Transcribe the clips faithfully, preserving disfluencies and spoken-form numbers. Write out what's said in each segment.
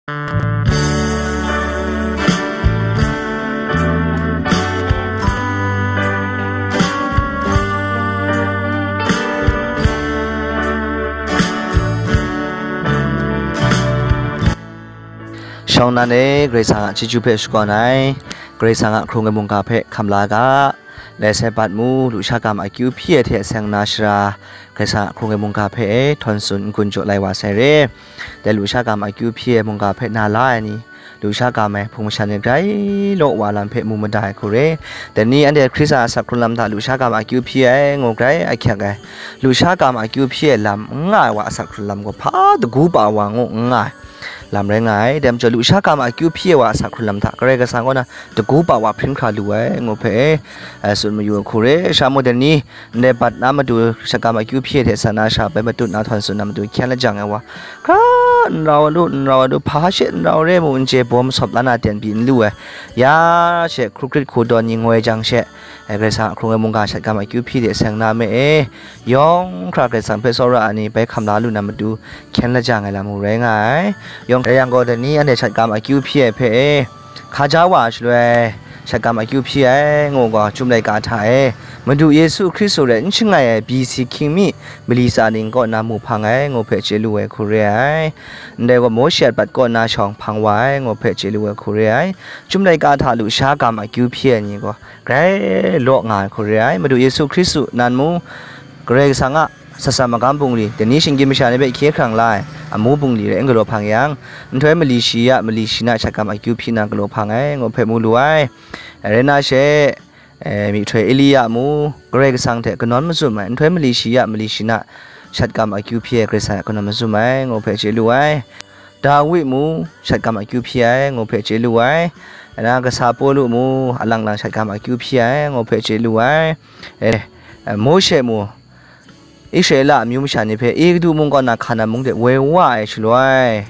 Shawng nnan e, Karai Kasang a chyeju hpe shakawn ai, Karai Kasang a hkrung ai mungga hpe hkam la ga, Lai Sabat mu, lusha ga ma akyu hpyi ai hte seng na shara, Karai Kasang a hkrung ai mungga hpe e htawn tsun n-gun jaw lai wa sai re. Dai lusha ga ma akyu hpyi ai mungga hpe na la ai ni, lusha ga ma ai hpung masha ni grai law wa lam hpe mu mada ai hku re. Dai ni anhte Hkristan a asak hkrun lam hta lusha ga ma akyu hpyi ai, ngu grai ahkyak ai. Lusha ga ma akyu hpyi ai lam n nga ai wa asak hkrun lam gaw hpa dagu pa wa ngu n nga ai lam rai nga ai. Dai majaw, lusha ga ma akyu hpyi ai wa asak hkrun lam hta Karai Kasang kaw na dagu pa wa hpring hkra lu ai, ngu hpe, eh, tsun mayu ai hku re. Sha mu dai ni, ndai bat na matu shat ga ma akyu hpyi ai hte seng na shara bai matut na htawn tsun na matu hkyen lajang ai wa, hkra n rau ai lu, n rau ai lu, hpa she n rau re mu, n chye bawm sawp la na ten pyi n lu ai. Ya she, hkru hkrit hku dawn ni ngoi jang she, eh, Karai Kasang a hkrung ai mungga shat ga ma akyu hpyi hte seng na me e, yawng hkra Karai Kasang hpe tsawra ai ni bai hkam la lu na matu hkyen lajang ai lam mung rai nga ai. Yawng rai yang gaw, dai ni anhte shat ga ma akyu hpyi ai hpe e, hkaja wa ai shaloi, shat ga ma akyu hpyi ai, ngu gaw, Chyum laika hta e, Madu Yesu Hkristu hte n shangai ai B C hkying mi mali tsa ning kaw na mu hpang ai, ngu hpe chye lu ai hku re ai. Ndai gaw, Mawshe a bat kaw na shawng hpang wa ai, ngu hpe chye lu ai hku re ai. Chyum laika hta lusha ga ma akyu hpyi ai ni gaw, grai law nga ai hku re ai. Madu Yesu Hkristu nan mu, Karai Kasang a sat sam magam bungli, dai ni shinggyim masha ni hpe hkye hkrang la ai amu bungli rai n galaw hpang yang, nhtoi mali shi ya, mali shi na shat ga ma akyu hpyi na galaw hpang ai, ngu hpe mu lu ai. Rai na she, eh, myihtoi Elia mu, Karai Kasang hte kanawn mazum ai, nhtoi mali shi ya, mali shi na shat ga ma akyu hpyi ai Karai Kasang hte kanawn mazum ai, ngu hpe chye lu ai. Dawi mu, shat ga ma akyu hpyi ai, ngu hpe chye lu ai. Na kasa Pawlu mu, alang lang shat ga ma akyu hpyi ai, ngu hpe chye lu ai. Eh, eh, Mawshe mu, Israela amyu masha ni hpe Egutu mung kaw na Hkanan mung de woi wa ai shaloi,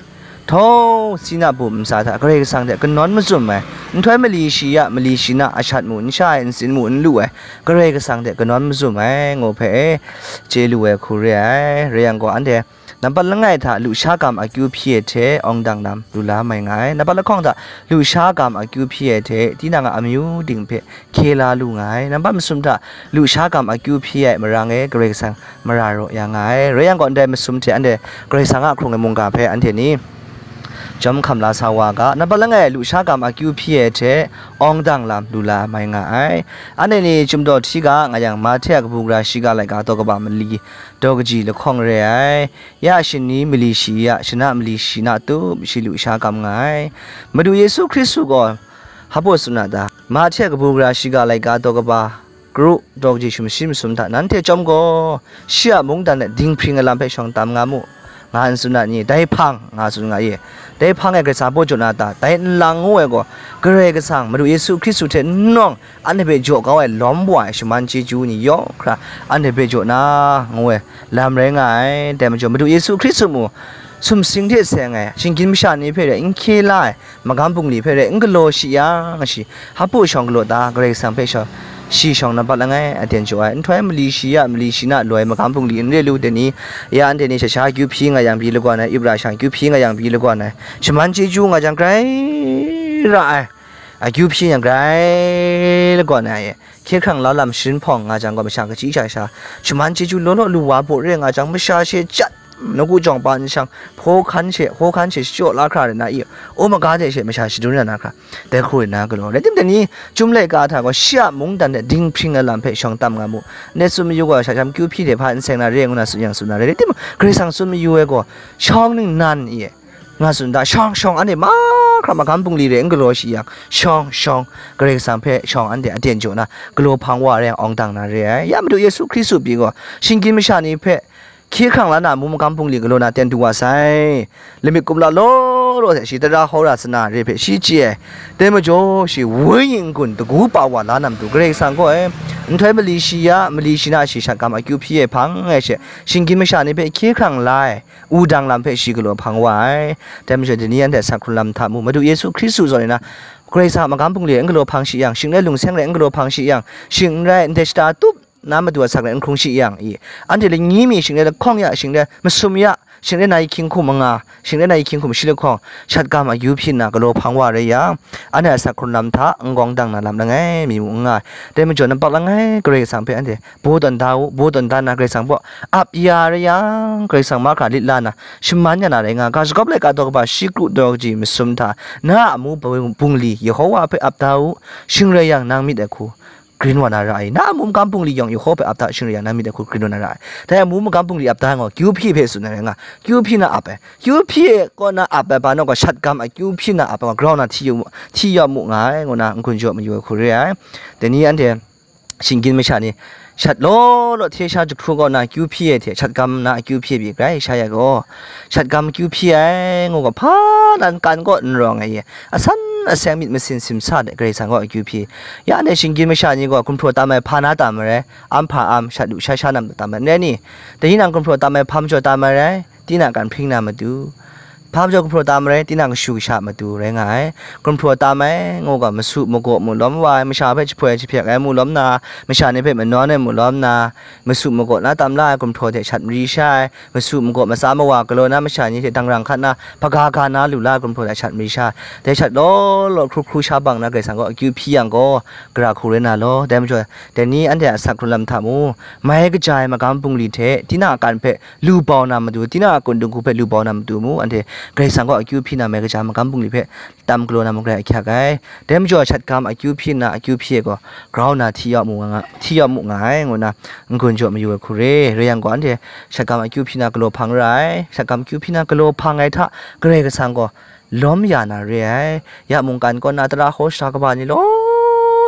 htawng Sina bum ntsa hta Karai Kasang hte kanawn mazum ai, nhtoi mali shi ya, mali shi na ashat mu, n sha ai ntsin mu n lu ai, Karai Kasang hte kanawn mazum ai, ngu hpe chye lu ai hku re ai. Rai yang gaw, anhte nampat langai hta lusha ga ma akyu hpyi ai hte awng dang lam lu la mai nga ai. Nampat lahkawng hta lusha ga ma akyu hpyi ai hte tinang a amyu ting hpe hkye la lu nga ai. Nampat masum hta lusha ga ma akyu hpyi ai marang e Karai Kasang mara raw ya nga ai. Rai yang gaw, ndai masum hte anhte Karai Kasang a hkrung ai mungga hpe anhte ni chyawm hkam la sa wa ga, nampat langai lusha ga ma akyu hpyi ai hte awng dang lam lu la mai nga ai. Anhte ni chyum daw hti ga nga yang, Mahte a kabu gara shiga laika daw kaba mali daw kaji lahkawng re ai. Ya shani mali shi ya, shana mali shi na tup shi lusha gam nga ai. Madu Yesu Hkristu gaw hpa baw tsun a ta? Mahte a kabu gara shiga laika daw kaba, kru daw kaji sumshi masum hta nanhte chyawm gaw, shi a mungdan e dinghpring ai lam hpe shawng tam nga mu, nga n tsun a ni? Dai hpang, nga tsun nga ye. Dai hpang e Karai Kasang hpa baw jaw na ta? Dai nlang ngu ai gaw, Karai Kasang Madu Yesu Hkristu hte n nawng, anhte hpe jaw kau ai lawm wa ai shaman chyeju ni yawng hkra anhte hpe jaw na, ngu ai lam rai nga ai. Dai majaw, Madu Yesu Hkristu mu, sumsing hte seng ai shinggyim masha ni hpe rai n hkye la ai magam bungli hpe rai n galaw shi yang, shi hpa baw shawng galaw ta? Karai Kasang hpe shawng, shi shawng nampat langai aten jaw ai. Nhtoi mali shi ya, mali shi na loi magam bungli n re lu, dai ni, ya anhte ni sha sha akyu hpyi nga yang pyi lagawn ai, ip ra shang akyu hpyi nga yang pyi lagawn ai, shaman chyeju nga jang grai ra ai, akyu hpyi yang grai lagawn ai, hkye hkrang la lam sharin hpawng nga jang gaw, masha kachyi sha sha shaman chyeju law law lu wa baw re nga jang, masha she jat, nawku jawng pa nshang, hpaw hkan she, hpaw hkan she shachyaw la hkra rai na i? Aw maga hte she masha shadun ra na hkra, dai hku rai na galaw. Rai tim, dai ni, Chyum laika hta gaw shi a mungdan hte dinghpring ai lam hpe shawng tam nga mu. Ndai tsun mayu gaw, sha sham akyu hpyi hte hpa n seng na re ngu na tsun yang tsun na re. Rai tim, Karai Kasang tsun mayu ai gaw, shawng ningnan i, nga tsun da, shawng shawng anhte mahkra magam bungli re n galaw shi yang, shawng shawng Karai Kasang hpe shawng anhte aten jaw na, galaw hpang wa ai awng dang na re ai. Ya Madu Yesu Hkristu pyi gaw, shinggyim masha ni hpe hkye hkrang la na, amu magam bungli galaw na ten du wa sai. Lamik kumla law law hte shi tara hkau ra sa na re hpe shi chye ai. Dai majaw, shi wenyi n-gun dagu pa wa la na matu, Karai Kasang gaw e, nhtoi mali shi ya, mali shi na shi shat ga ma akyu hpyi ai hpang ai she, shinggyim masha ni hpe hkye hkrang la ai wudang lam hpe shi galaw hpang wa ai. Dai majaw, dai ni anhte asak hkrun lam hta mu, Madu Yesu Hkristu zawn e na, Karai Kasang a magam bungli n galaw hpang shi yang, shing n rai lungseng rai n galaw hpang shi yang, shing n rai ndai shata tup na matu asak rai n hkrung shi yang i, anhte lani mi shing n rai lahkawng ya, shing n rai masum ya, Shingren ai hkying hkum anga, shingren ai hkying hkum shi lahkawng, shat gam akyu hpyi nna galaw hpang wa rai yang, anhte a asak hkrun lam hta n gawng dang na lam langai mi mung n nga ai. Dai majaw, nampak langai Karai Kasang hpe anhte baw tawn da u, baw tawn da nna Karai Kasang baw ap ya rai yang, Karai Kasang mahkra lit la nna shaman ya na rai nga, ga shagawp laika daw kaba shi kru daw kaji masum hta, na a amu bungli Yehowa hpe ap da u, shing rai yang, nang myit ai hku grin wa na ra ai. Na a mu magam bungli yawng Yehowa hpe ap da, shing rai yang, nang myit ai hku grin wa na ra ai. Dai a mu magam bungli ap da ai gaw, kyu hpyi hpe tsun ai rai nga, kyu hpyi na ap ai. Kyu hpyi kaw na ap ai, ba naw gaw, shat gam akyu hpyi na ap ai gaw, grau na hti yu mu, hti ya mu nga ai, ngu na n-gun jaw mayu ai hku re ai. Dai ni anhte shinggyim masha ni, shat law law hte sha jahkru kaw na kyu hpyi ai hte, shat gam na akyu hpyi ai pyi grai sha ya gaw, shat gam akyu hpyi ai, ngu gaw, hpa nan kan kaw n rawng ai, asan aseng myit masin simsa de Karai Kasang kaw akyu hpyi. Ya anhte shinggyim masha ni gaw, gumhpraw tam ai hpa na tam ai rai, am hpa am, shat lu sha sha nam tam ai n rai ni? Dai ni nang gumhpraw tam ai hpa majaw tam ai rai, tinang kan hpring na matu, hpa majaw gumhpraw tam ai rai, tinang kashu kasha matu rai nga ai. Gumhpraw tam ai, ngu ga, masu magaw mu lawm wa ai, masha hpe jahpoi jahpyak ai mu lawm na, masha ni hpe manawn ai mu lawm na, masu magaw na tam la ai gumhpraw hte shat mari sha ai, masu magaw matsa mawa galaw na masha ni hte dangrang hkat na, hpaga ga na lu la ai gumhpraw hta shat mari sha ai. Dai shat law law hkru hkru sha bang na Karai Kasang gaw akyu hpyi yang gaw, gara hku rai na law. Dai majaw, dai ni anhte a asak hkrun lam hta mu, mai kaja ai magam bungli hte, tinang a kan hpe lu bau na matu, tinang a kun dinghku hpe lu bau na matu mu, anhte Karai Kasang gaw akyu hpyi na, mai kaja ai magam bungli hpe tam galaw na mung rai ahkyak ai. Dai majaw, shat gam akyu hpyi nna akyu hpyi ai gaw, grau na hti ya mu nga, hti ya mu nga ai, ngu na n-gun jaw mayu ai hku re. Rai yang gaw, anhte shat gam akyu hpyi na galaw hpang ra ai. Shat gam akyu hpyi na galaw hpang ai hta, Karai Kasang gaw lawm ya na re ai. Ya mungkan kaw na tara hkaw shara kaba ni law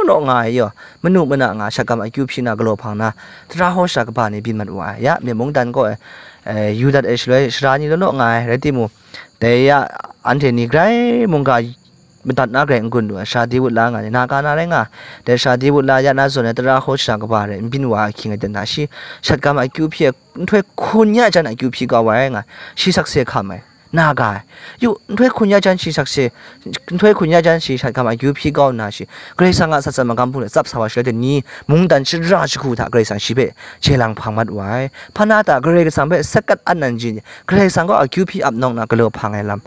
law nga ai yaw, manu mana nga shat gam akyu hpyi na galaw hpang na, tara hkaw shara kaba ni byin mat wa ai. Ya, myen mungdan kaw e, eh, yu dat ai shaloi sara ni law law nga ai, rai timung, dai ya anhte ni grai mungga madat na grai n-gun lu ai, sara di wut la nga ni, na ka na rai nga, dai sara di wut la ya na zawn ai tara hkaw shara kaba rai n byin wa ai ahkying aten hta, shi shat gam akyu hpyi ai, nhtoi hkun ya jan akyu hpyi kau ai nga, shi sakse hkam ai, na ga ai. Yu, nhtoi hkun ya jan shi sakse, nhtoi hkun ya jan shi shat gam akyu hpyi kau nna shi, Karai Kasang a atsat tsan magam hpung de tsap sa wa shaloi, dai ni mungdan shara shagu hta Karai Kasang shi hpe hkye lang hpang mat wa ai. Hpa na ta Karai Kasang hpe sakat an nan ji, Karai Kasang gaw akyu hpyi ap nawng na galaw hpang ai lam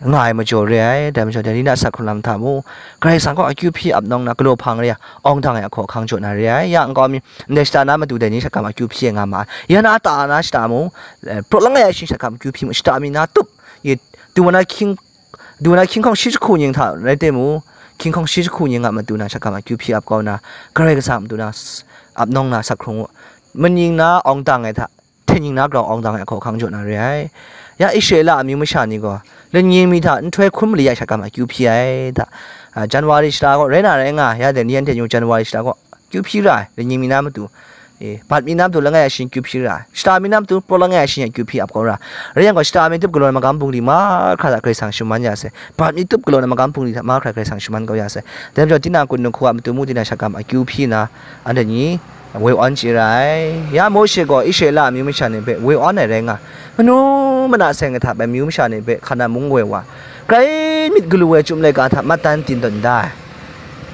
nga ai majaw re ai. Dai majaw, dai ni na asak hkrun lam hta mu, Karai Kasang gaw akyu hpyi ap nawng na galaw hpang re ai, awng dang ai ahkaw ahkang jaw na re ai. Ya nkau mi, ndai shata na matu dai ni shat gam akyu hpyi ai nga ma ai. Ya na ta na shata mu, eh, praw langai ai shi shat gam akyu hpyi mu, shata mi na tup, i, du wa na hkying, du wa na hkying hkawng shi jahku ning hta rai timung, hkying hkawng shi jahku ning a matu na shat gam akyu hpyi ap kau na, Karai Kasang a matu na s-, ap nawng na asak hkrung u, maning na awng dang ai hta, hten ning na grau awng dang ai ahkaw ahkang jaw na re ai. Ya Israela amyu masha ni gaw, lanying mi hta nhtoi hkun mali ya shat gam akyu hpyi ai hta, a, January shata gaw rai na rai nga, ya dai ni anhte yu January shata gaw akyu hpyi ra ai, lanying mi na matu, e, bat mi na matu langai a shi akyu hpyi ra ai, shata mi na matu praw langai a shi akyu hpyi ap kau ra. Rai yang gaw, shata mi tup galaw na magam bungli mahkra hta Karai Kasang shaman ya sai, bat mi tup galaw na magam bungli hta mahkra Karai Kasang shaman kau ya sai. Dai majaw, tinang kun dinghku a matu mu, tinang shat gam akyu hpyi na, anhte ni woi awn chye ra ai. Ya Mawshe gaw Israela amyu masha ni hpe woi awn ai rai nga, manu mana seng ai hta bai amyu masha ni hpe Hkana mung woi wa, grai myit galu ai chyum laika hta matdan tin tawn da ai,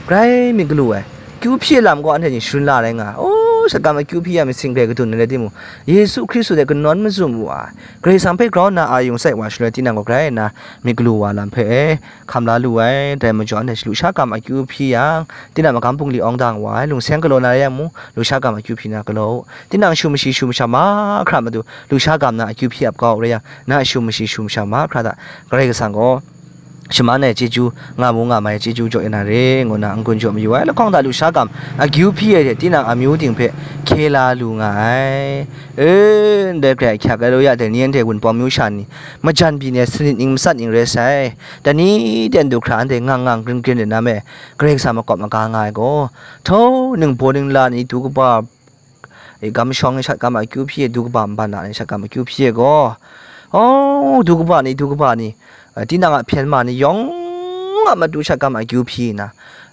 grai myit galu ai, kyu hpyi lam gaw anhte ni sharin la rai nga. O, shat gam akyu hpyi ya masing grai kadun ai rai timung, Yesu Hkristu hte kanawn mazum wa ai, Karai Kasang hpe grau nna a yung sai wa shaloi, tinang gaw grai nna myit galu wa lam hpe e, hkam la lu ai. Dai majaw, anhte lusha gam akyu hpyi yang, tinang magam bungli awng dang wa ai, lungseng galaw na rai yang mung, lusha gam akyu hpyi na galaw u. Tinang shu mashi shu masha mahkra matu, lusha gam na akyu hpyi ap kau rai yang, na shu mashi shu masha mahkra hta Karai Kasang gaw shaman ai chyeju, nga mu nga mai ai chyeju jaw ya na re, ngu na n-gun jaw mayu ai. Lahkawng hta lusha gam akyu hpyi ai hte, tinang amyu ting hpe hkye la lu nga ai. E, ndai grai ahkyak ai law ya, dai ni anhte Wunpawng myu sha ni, majan byin ai sanit ning matsat ning rai sai. Dai ni ten du hkra anhte ngang ngang grin grin de na me, Karai Kasang makawp maga nga ai gaw, htau ningbaw ningla ni du kaba, e, gam shawng ni shat gam akyu hpyi ai, du kaba nban la ni shat gam akyu hpyi ai gaw, o, du kaba ni, du kaba ni, e, tinang a hpyen ma ni yawng a matu shat gam akyu hpyi nna,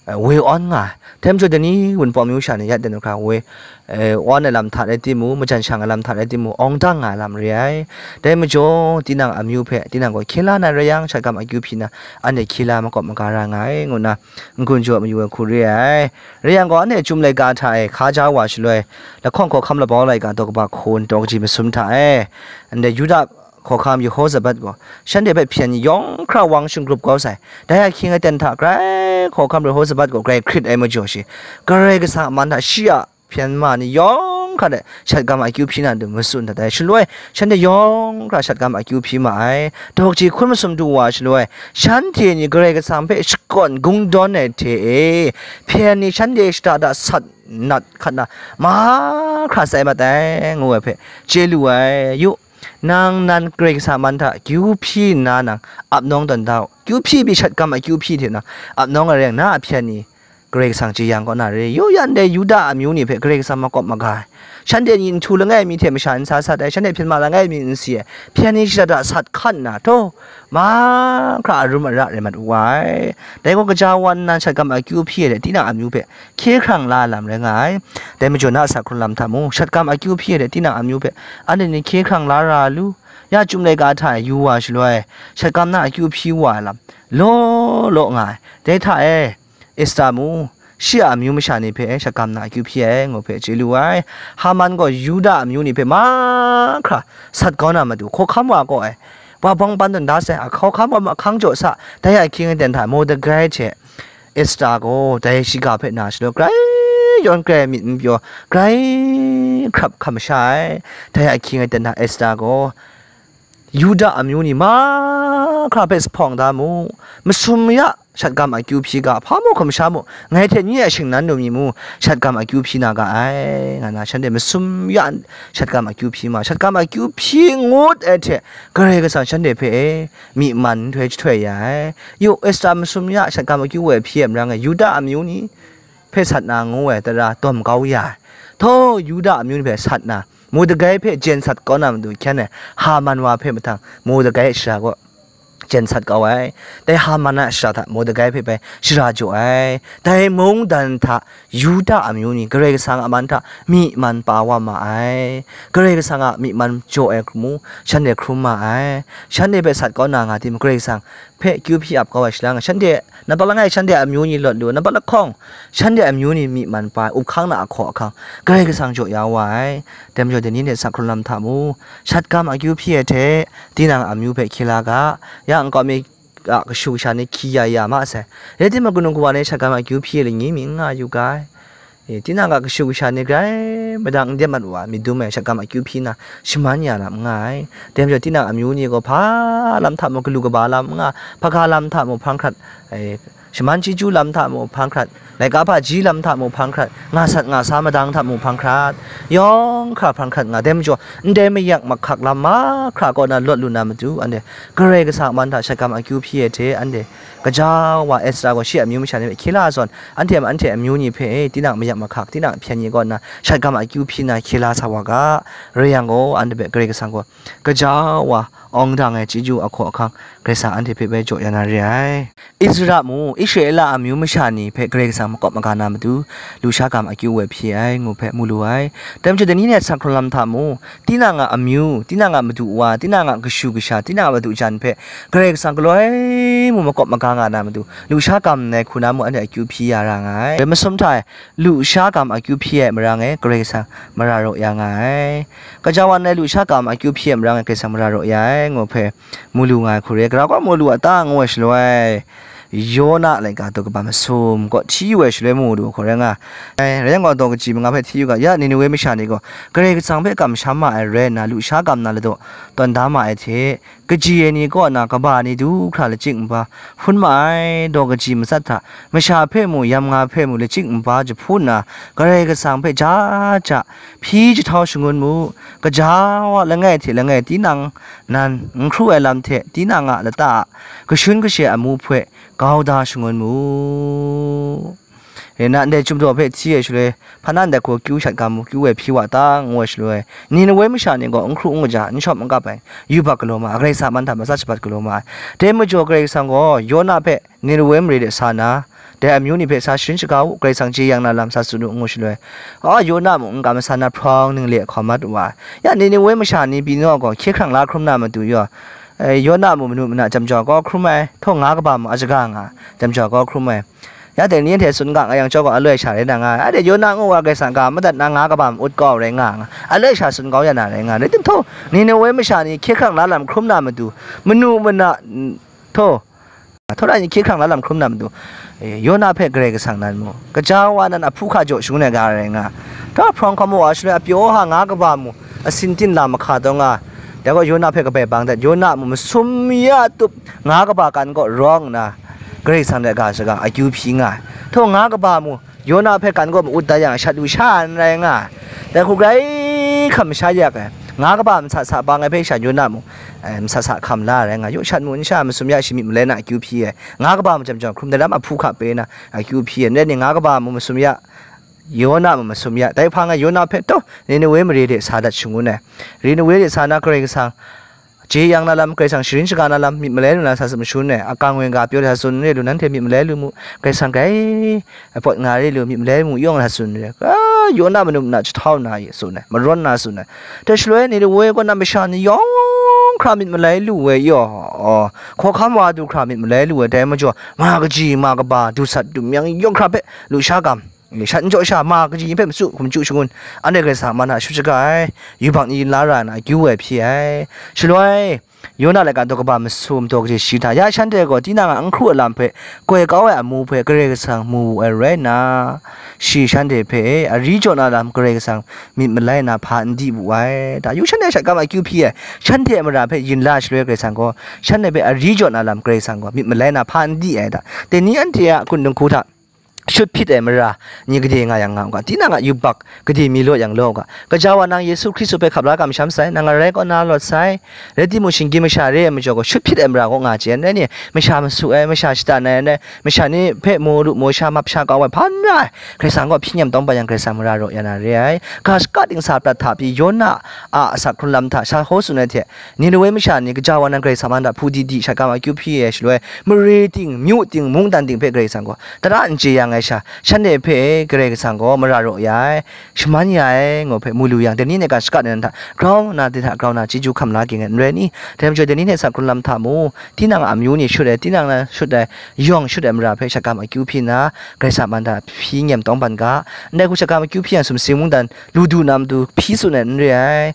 e, woi awn nga ai. Dai majaw, dai ni Wunpawng myu sha ni ya ten du hkra woi, e, awn ai lam hta rai timung, majan shang ai lam hta rai timung, awng dang nga ai lam re ai. Dai majaw, tinang amyu hpe tinang gaw hkye la na rai yang, shat gam akyu hpyi na, anhte hkye la makawp maga ra nga ai, ngu na n-gun jaw mayu ai hku re ai. Rai yang gaw, anhte chyum laika hta e hkaja wa shaloi, lahkawng hkawhkam labau laika daw kaba hkun daw kaji masum hta e, ndai Yuda hkawhkam Yehozabat gaw shanhte hpe hpyen ni yawng hkra wang shinggrup kau sai. Dai ahkying aten hta grai hkawhkam Yehozabat gaw grai hkrit ai majaw shi, Karai Kasang a man hta shi a hpyen ma ni yawng hkra de shatgam akyu hpyi na matu matsun dat ai. Shaloi shanhte yawng hkra shatgam akyu hpyi ma ai. Daw kaji hkun masum du wa shaloi, shanhte ni Karai Kasang hpe shakawn kungdawn ai hte e, hpyen ni shanhte shada da sat nat hkat na mahkra sai mat ai, ngu ai hpe chye lu ai. Yu, nang nan Karai Kasang a man hta kyu hpyi nna nang ap nawng tawn da u. Kyu hpyi pyi shatgam akyu hpyi hte nang ap nawng ai rai yang, na a hpyen ni Karai Kasang jeyang kaw na re. Yu, yan dai Yuda amyu ni hpe Karai Kasang makawp maga ai. Shanhte ni nhtu langai mi hte masha n sa sat ai, shanhte hpyen ma langai mi n si ai, hpyen ni shada da sat hkat nna, htaw, mahkra arum ara rai mat wa ai. Dai gaw, gaja wa nna shatgam akyu hpyi ai hte tinang amyu hpe hkye hkrang la ai lam rai nga ai. Dai majaw na a sa hkrun lam hta mung, shatgam akyu hpyi ai hte tinang amyu hpe anhte ni hkye hkrang la ra lu, ya chyum laika hta e yu wa shaloi, shatgam na akyu hpyi wa ai lam law law nga ai. Dai hta e, Esta mu, shi a amyu masha ni hpe shatgam na akyu hpyi ai, ngu hpe chye lu ai. Haman gaw Yuda amyu ni hpe mahkra sat kau na matu, hkawhkam wa kaw ai, wa bawng pan tawn da sai, a hkawhkam wa mahkang jaw sa, dai a ahkying aten hta Mordekai hte Esta gaw dai shiga hpe na shadaw grai yawn grai myit n pyaw, grai hkrap hkam sha ai. Dai a ahkying aten hta Esta gaw Yuda amyu ni mahkra hpe sa hpawng da mu, masum ya, shatgam akyu hpyi ga, hpa mu hkum sha mu, ngai hte nye a shingnan lu mi mu, shatgam akyu hpyi na ga ai, nga na shanhte masum ya shatgam akyu hpyi ma, shatgam akyu hpyi ngut ai hte, Karai Kasang shanhte hpe e myi man nhtoi jahtoi ya ai. Yu, Esta masum ya shatgam akyu woi hpyi ai marang e, Yuda amyu ni hpe sat na ngu ai tara dawm kau ya ai. Htaw, Yuda amyu ni hpe sat na, Mordekai hpe jen sat kau na matu hkyen e, Haman wa hpe mahtang Mordekai a shara gaw jen sat kau ai. Dai Haman a shara hta Mordekai hpe bai shara jaw ai. Dai mungdan hta Yuda amyu ni Karai Kasang a man hta myi man pa wa ma ai. Karai Kasang a myi man jaw ai hkrum mu, shanhte hkrum ma ai. Shanhte hpe sat kau na nga timung, Karai Kasang hpe kyu hpyi ap kau ai shaloi, shanhte nampak langai shanhte amyu ni lawt lu, nampak lahkawng shanhte amyu ni myi man pa ai, up hkang na ahkaw ahkang, Karai Kasang jaw ya wa ai. Dai majaw, dai ni hte sa hkrun lam hta mu, shatgam akyu hpyi ai hte, tinang amyu hpe hkye la ga, ya nkau mi a kashu kasha ni hkyi ya ya ma sai. Rai timung, kanu kawa ni shatgam akyu hpyi ai lani mi n nga yu ga ai. E, tinang a kashu kasha ni grai madat n dep mat wa, myit dum ai shatgam akyu hpyi na shaman ya lam n nga ai. Dai majaw, tinang amyu ni gaw hpa lam hta mung galu kaba lam n nga, hpaga lam hta mung hpang hkrat, e, shaman chyeju lam hta mung hpang hkrat, laika hpaji lam hta mung hpang hkrat, nga sat nga sa madang hta mung hpang hkrat, yawng hkra hpang hkrat nga. Dai majaw, ndai mayak mahkak lam mahkra kaw na lawt lu na matu, anhte Karai Kasang a man hta shatgam akyu hpyi ai hte, anhte gaja wa Esra gaw shi a amyu masha ni hpe hkye la zawn, anhte a, anhte amyu ni hpe, e, tinang mayak mahkak, tinang ahpyen ni kaw na shatgam akyu hpyi na hkye la sa wa ga, rai yang gaw, anhte hpe Karai Kasang gaw gaja wa awng dang ai chyeju ahkaw ahkang, Karai Kasang anhte hpe bai jaw ya na re ai. Ezra mu, Israela amyu masha ni hpe Karai Kasang makawp maga na matu, lusha gam akyu woi hpyi ai, ngu hpe mu lu ai. Dai majaw, dai ni hte sa hkrung lam hta mu, tinang a amyu, tinang a madu wa, tinang a kashu kasha, tinang a madu jan hpe Karai Kasang galoi mu makawp maga nga na matu, lusha gam ndai hku na mu anhte akyu hpyi ya ra nga ai. Dai masum hta e, lusha gam akyu hpyi ai marang e, Karai Kasang mara raw ya nga ai. Gaja wa ndai lusha gam akyu hpyi ai marang e, Karai Kasang mara raw ya ai, ngu hpe mu lu nga ai hku re. Gara gaw mu lu a ta, ngu ai shaloi, Yona laika daw kaba masum kaw hti yu ai shaloi mu lu hku rai nga ai. Rai yang gaw, daw kaji manga hpe hti yu ga, ya Ninewe masha ni gaw Karai Kasang hpe kamsham ma ai rai nna, lusha gam na ladaw tawn da ma ai hte, kaji ai ni kaw na kaba ni du hkra lachyik nba hpun ma ai. Daw kaji matsat hta, masha hpe mu, yamnga hpe mu, lachyik nba jahpun nna, Karai Kasang hpe ja ja hpyi jahtau shangun mu. Gaja wa langai hte langai tinang nan n hkru ai lam hte, tinang a lata a kashun kashe amu hpe grau da shangun mu. E, na ndai chyum daw hpe hti ai shaloi, hpa na ndai hku kyu shat ga mu, kyu ai hpyi wa ta, ngu ai shaloi, Ninewe masha ni gaw n hkru n kaja, n shawm n kap ai, yubak galaw ma ai, Karai Kasang a man hta matsa shabat galaw ma ai. Dai majaw Karai Kasang gaw Yona hpe Ninewe mare de sa na, dai amyu ni hpe sa sharin shaga u, Karai Kasang jeyang na lam sa tsun u, ngu shaloi, a, Yona mung n kam masa na hprawng ning le hkawm mat wa ai. Ya Ninewe masha ni pyi naw gaw hkye hkrang la hkrum na matu yaw, e, Yona mu manu mana jam jau kau hkrum ai, htaw nga kaba mu a shaga nga jam jau kau hkrum ai. Ya dai ni hte tsun ga nga yang chyawm gaw, aloi sha rai na nga ai. Anhte Yona ngu wa Karai Kasang ga madat na nga kaba ma-ut kau rai nga nga, aloi sha tsun kau ya na rai nga ai. Rai timung, Ninewe masha ni hkye hkrang la lam hkrum na matu, manu mana, n-, htaw, htaw ra ni hkye hkrang la lam hkrum na matu, e, Yona hpe Karai Kasang nan mu, kaja wa nan ahpu hka jaw shangun ai ga rai nga. Htaw hprawng hkawm wa shaloi, apyaw ha nga kaba mu, asin tin lam mahka taw nga, dai gaw Yona hpe kabai bang dat, Yona mu masum ya tup nga kaba kan kaw rawng nna, Karai Kasang hte ga shaga akyu hpyi nga ai. Htaw nga kaba mu, Yona hpe kan kaw ma-ut dat yang, shat lu sha n rai nga ai. Dai hku grai hkam sha yak ai, nga kaba masa sa bang ai hpe sha Yona mu, eh, masa sa hkam la rai nga ai. Yaw shat mu n sha masum ya shi myit malai na akyu hpyi ai. Nga kaba mu jam jam hkrum dai lam ahpu hka pe na akyu hpyi ai. Ndai ni nga kaba mu masum ya, Yona mu masum ya. Dai hpang e Yona hpe taw Ninewe mare de sa dat shangun ai. Ninewe de sa na Karai Kasang chye yang na lam, Karai Kasang sharin shaga na lam, myit malai lu na sa tsun mashun ai. Akang wenga pyaw de sa tsun n re lu, nanhte myit malai lu mu, Karai Kasang grai ai pawt nga re lu, myit malai mu yawng na tsun re. A, Yona manu mana jahtau na ye tsun ai, marawn na tsun ai. Dai shaloi Ninewe kaw na masha ni yawng hkra myit malai lu ai yaw, hkawhkam wa du hkra myit malai lu ai, dai majaw ma kaji ma kaba, dusat dumyang yawng hkra hpe lusha gam, shat n jaw sha, ma kaji hpe matsu hkum chyu shangun, anhte Karai Kasang a man hta shut shaga ai, yubak ni yin la ra na akyu ai hpyi ai. Shaloi, Yona laika daw kaba masum daw kaji shi hta, ya shanhte gaw tinang a n hkru a lam hpe koi kau ai amu hpe Karai Kasang mu wu ai rai nna, shi shanhte hpe ari jaw na lam Karai Kasang myit malai na hpa n di wu ai. Da yu shanhte shat kam akyu hpyi ai, shanhte a mara hpe yin la shaloi Karai Kasang gaw, shanhte hpe ari jaw na lam Karai Kasang gaw myit malai na hpa n di ai da. Dai ni anhte a kun dinghku hta, shut hpyit ai mara ni gade nga yang nga u ga, tinang a yubak gade mi law yang law u ga, gaja wa nang Yesu Hkristu hpe hkap la kamsham sai, nang arai kaw na lawt sai, rai timung, shinggyim masha re ai majaw gaw, shut hpyit ai mara kaw nga chye ai, rai ni, masha masu ai, masha shatan ai, rai, masha ni hpe maw lu, maw sha, map sha kau ai, hpan ra ai, Karai Kasang gaw hpyi nyem tawng ban yang, Karai Kasang mara raw ya na re ai, ga shaka dingsa prat hta pyi, Yona a asak hkrun lam hta sha hkaw tsun ai hte, Ninewe masha ni gaja wa nang Karai Kasang man hta hpu di di shat kam akyu hpyi ai shaloi, mare ting, myu ting, mungdan ting hpe Karai Kasang gaw tara n chye yang ai sha, shanhte hpe Karai Kasang gaw mara raw ya ai, shaman ya ai, ngu hpe mu lu yang, dai ni hte ga shaka ni nan hta grau nna, dai hta grau nna chyeju hkam la ging ai, n rai ni? Dai majaw, dai ni hte asak hkrun lam hta mu, tinang a amyu ni shut ai, tinang na shut ai, yawng shut ai mara hpe shat kam akyu hpyi nna, Karai Kasang man hta hpyi nyem tawng ban ga, ndai hku shat kam akyu hpyi yang, sumsing mungdan lu du na matu hpyi tsun ai n re ai.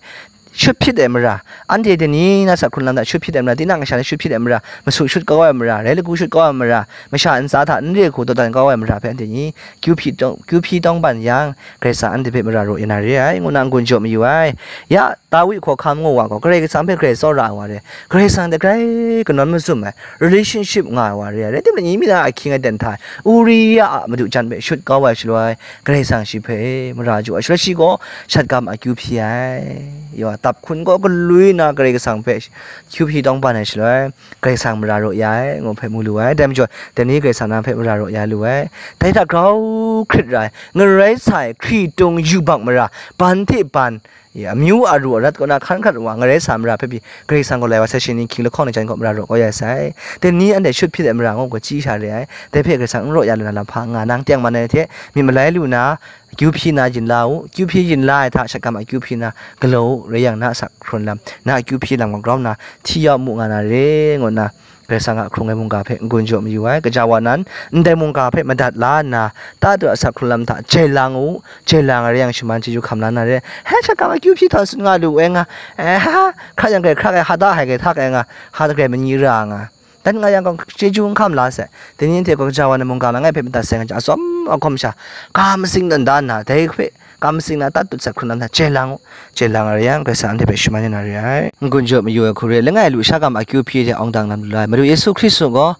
Shut hpyit ai mara, anhte dai ni na asak hkrun lam hta shut hpyit ai mara, tinang kasha ni shut hpyit ai mara, masu shut kau ai mara, rai lagu shut kau ai mara, masha ntsa hta n re hku dawdan kau ai mara hpe anhte ni kyu hpyi tawng, kyu hpyi tawng ban yang, Karai Kasang anhte hpe mara raw ya na re ai, ngu na n-gun jaw mayu ai. Ya, Dawi hkawhkam ngu wa gaw, Karai Kasang hpe grai tsawra ai wa re, Karai Kasang hte grai kanawn mazum ai, relationship nga ai wa re ai. Rai timung, ni mi na ahkying aten hta, Uria a madu jan hpe shut kau ai shaloi, Karai Kasang shi hpe mara jaw ai shaloi, shi gaw shat kam akyu hpyi ai. Yaw, dap hkun gaw galwi na Karai Kasang hpe akyu hpyi tawng ban ai shaloi, Karai Kasang mara raw ya ai, ngu hpe mu lu ai. Dai majaw, dai ni Karai Kasang nang hpe mara raw ya lu ai. Dai hta grau hkrit ra ai, ngarai sa ai hkritung yubak mara, ban hte ban, ya, amyu aru arat kaw na hkan hkrat wa, ngarai sa mara hpe pyi, Karai Kasang gaw lai wa sai, shi ni hkying lahkawng ni jan gaw mara raw kau ya sai. Dai ni anhte shut hpyit ai mara ngu gaw chyi sha re ai. Dai hpe Karai Kasang n raw ya lu na lam hpa nga, nang teng man ai hte myit malai lu na, akyu hpyi na yin la u, akyu hpyi yin la ai hta shat kam akyu hpyi na galaw u, rai yang, na asak hkrun lam, na akyu hpyi lam gaw grau nna hti ya u mu nga na re, ngu nna, Karai Kasang a hkrung ai mungga hpe n-gun jaw mayu ai. Gaja wa nan, ndai mungga hpe madat la nna, tatut asak hkrun lam hta jai lang u, jai lang ai rai yang, shaman chyeju hkam la na re. He, shat kam akyu hpyi htaw tsun nga lu ai nga, e, ha, ha, hkrat yang grai hkrak ai, ha da hai grai htak ai nga, ha da grai manyi ra nga, dan nga yang gaw, chyeju n hkam la sai. Dai ni hte gaw gaja wa nan mungga langai hpe madat sai nga jang, atsawm agawm sha, ga matsing dan da nna, dai hpe ga matsing na tatut asak hkrun lam hta jai lang u, jai lang ai rai yang, Karai Kasang anhte hpe shaman ya na re ai. N-gun jaw mayu ai hku re ai, langai lusha gam akyu hpyi hte awng dang lam lu la ai. Madu Yesu Hkristu gaw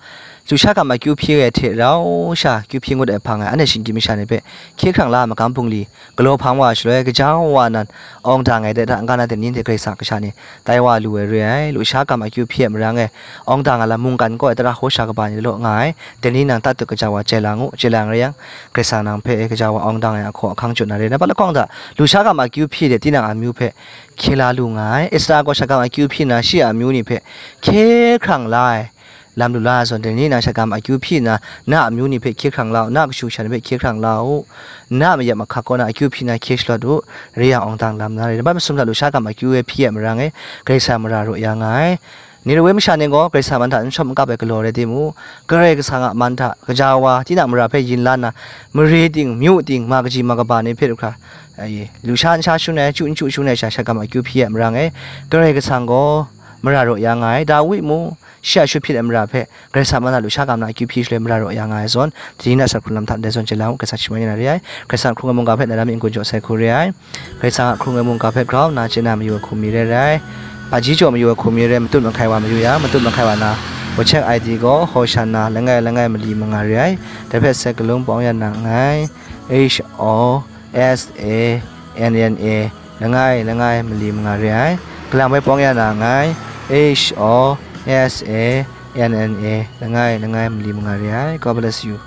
lusha gam akyu hpyi ai hte rau sha akyu hpyi ngut ai hpang e, anhte shinggyim masha ni hpe hkye hkrang la ai magam bungli galaw hpang wa ai shaloi, gaja wa nan awng dang ai de hta, n-ga na dai ni hte Karai Kasang kasha ni tai wa lu ai re ai. Lusha gam akyu hpyi ai marang e, awng dang ai lam mungkan kaw ai tara hkaw sha kaba ni law nga ai. Dai ni nang tatut gaja wa jai lang u, jai lang rai yang, Karai Kasang nang hpe gaja wa awng dang ai ahkaw ahkang jaw na re. Nampat lahkawng hta, lusha gam akyu hpyi de tinang amyu hpe hkye la lu nga ai. Esther gaw shat gam akyu hpyi nna, shi a amyu ni hpe hkye hkrang la ai lam lu la ai zawn, dai ni nang shat gam akyu hpyi nna, na amyu ni hpe hkye hkrang la u, na kashu kasha ni hpe hkye hkrang la u, na mayat mahkak kaw na akyu hpyi nna hkye shalawt u, rai yang awng dang lam na re. Nampat masum hta lusha gam akyu e hpyi ai marang e, Karai Kasang mara raw ya nga ai. Ninewe masha ni gaw Karai Kasang man hta n shawm n kap ai galaw rai timung, Karai Kasang a man hta gaja wa, tinang mara hpe yin la nna, mare ting, myu ting, ma kaji ma kaba ni hpe du hkra, ai, lusha nsha shun ai, chyu n chyu shun ai sha, shat gam akyu hpyi ai marang e, Karai Kasang gaw mara raw ya nga ai. Dawi mung, shi a shut hpyit ai mara hpe Karai Kasang man hta lusha gam na akyu hpyi shaloi mara raw ya nga ai zawn, dini na sat hkrung lam hta ndai zawn chye la u, Karai Kasang shaman ya na re ai. Karai Kasang a hkrung ai mungga hpe na ra mi n-gun jaw sai hku re ai. Karai Kasang a hkrung ai mungga hpe grau nna chye na mayu ai hku mi re rai. Hpaji jaw mayu ai hku mi re, matut mahkai wa mayu ya, matut mahkai wa na WeChat I D gaw Hosanna langai langai mali manga re ai. Dai hpe sek galung pawng ya na nngai, H O S A N N A langai langai mali manga re ai. Galang bai pawng ya na nngai, H O S A N N A langai langai mali manga re ai. God bless you.